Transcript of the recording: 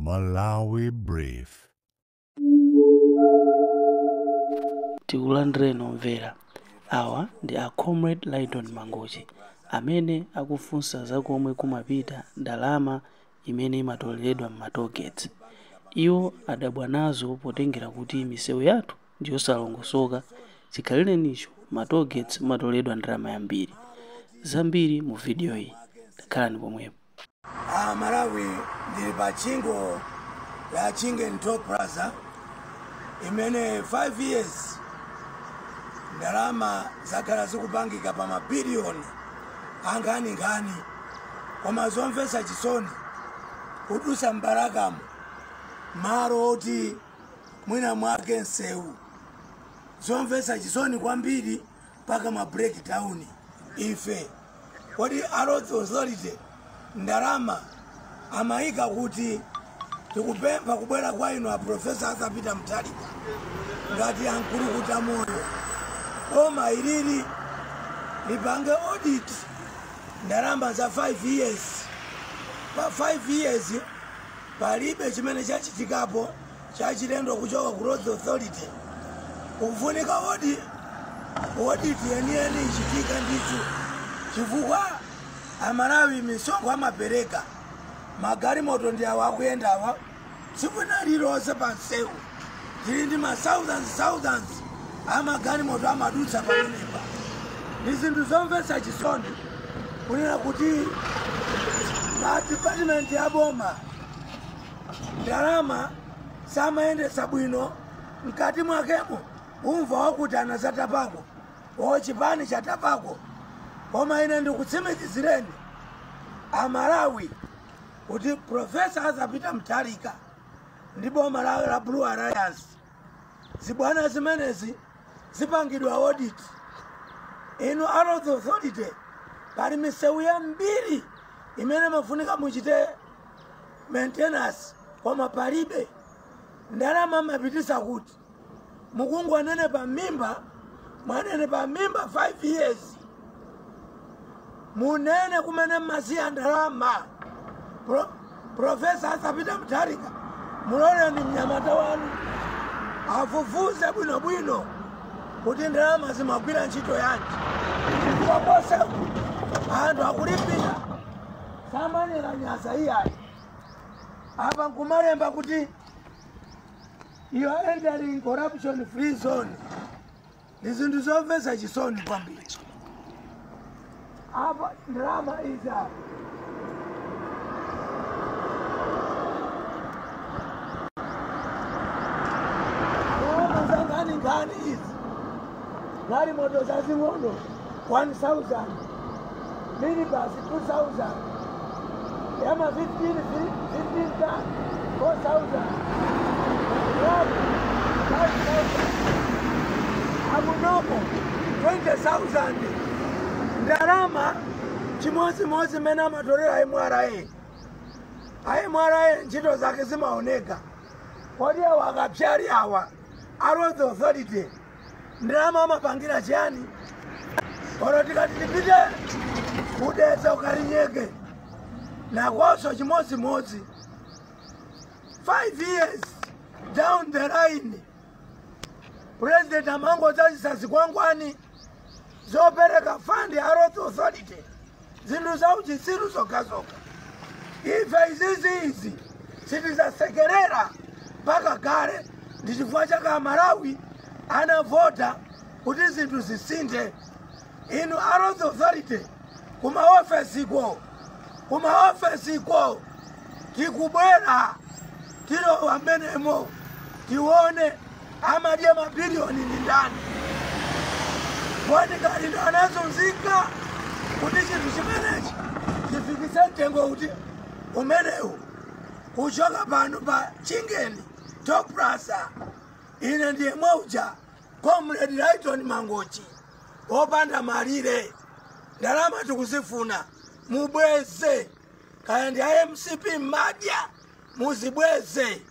Malawi Brief. Tikulandireni omvera. Awa ndi a Comrade Lyton Mangochi amene akufunsa za komwe kumapita ndalama imene imatoleredwa m'ma tollgates. Iwo adabwa nazo potengera kuti misewu yathu ndi yosalongosoka, chikhalirenicho ma tollgates mumatoleredwa ndalama yambiri. Zambiri mu video iyi. Takhalani pomwepo. Malawi, ndili pa tchingo la Chingeni Toll Plaza imene 5 years ndalama zakhala zikupangika pa mabiliyoni anghaninkhani, koma zomvetsa chisoni kudusa m'Balakamo, malo oti mwina mwake msewu, zomvetsa chisoni kwambiri mpaka ma breakdown. Ife kodi a Roads Authority ndalama amayika kuti? Tikupempha kubwera kwa inu a Professor Arthur Peter Mutharika ngati ankulukuta moyo, boma ilili lipange audit ndalama za 5 years. Pa 5 years palibe chimene chachitikapo chachilendo kuchoka ku Roads Authority. Kufunika audit yeniyeni ichitika ndithu, chifukwa Amalawi misonkho amapereka. Magalimoto ndi awa akuyenda awa tsiku lililonse pa msewu, tili ndi ma thousands thousands amagalimoto amadutsa pamenepa. Ndi zinthu zomvetsa chisoni kunena kuti ma department ya boma ndalama samayendetsa bwino. Mkati mwakemo umva wakuti anazatapako o chipani chatapako, koma ine ndikutsimikizireni Amalawi kuti Professor Arthur Peter Mutharika ndi boma la Blue Alliance, zibwana zimenezi zipangidwa audit. Inu a Roads Authority, pali misewu yambiri imene mafunika muchite maintenance koma palibe. Ndalama mapitisa kuti? Mukungu pa mimba, mwanene pa mimba 5 years, munene kumene mmasiya ndalama. Professor Arthur Peter Mutharika, muloleni mnyamata wanu afufuze bwinobwino kuti ndalama zimagwira ntchito yanji, chifukwa koseku anthu akulipira, samanera nyasa iyayi. Apa nkumalemba kuti "You are entering corruption free zone". Ndi zinthu zomvetsa chisoni kwambiri. Apa ndalama izi apa, ndalama za nkhani izi, galimoto zazing'ono 1000, minibus 2000, yama 15 15 ton 4000, truck 5000, amunoko 20,000. Ndalama chimodzimodzi mmene amatolera MRA. A MRA ntchito zake zimaoneka. Kodi awa akapyali awa a Roads Authority ndalama amapangira chiyani? Olo tikati tipite kudetsa ukalinyeke nakonso chimodzimodzi. 5 years down the line, President amangodzazisa zikwangwani zopereka fund ya Roads Authority, zinthu zauchitsiru zokhazokha. Ife izizi izi sitizasekerera mpaka kale. Ndi chifukwa chake Amalawi anavota kuti zinthu zisinthe. Inu a Roads Authority, kumaofesiko, kumaofesiko tikubwera, tilowa mmenemo tione amadya mabiliyoni ndi ndani. Bon Kalindo anazunzika kuti chinthu chimenechi chifikise mtengo kuti umenewu kuchoka pano pa Chingeni Toll Plaza. Ine ndiye mwauja Comrade Lyton Mangochi, wopanda malire. Ndalama tikuzifuna, mubweze. Kaya ndi MCP madya, muzibweze.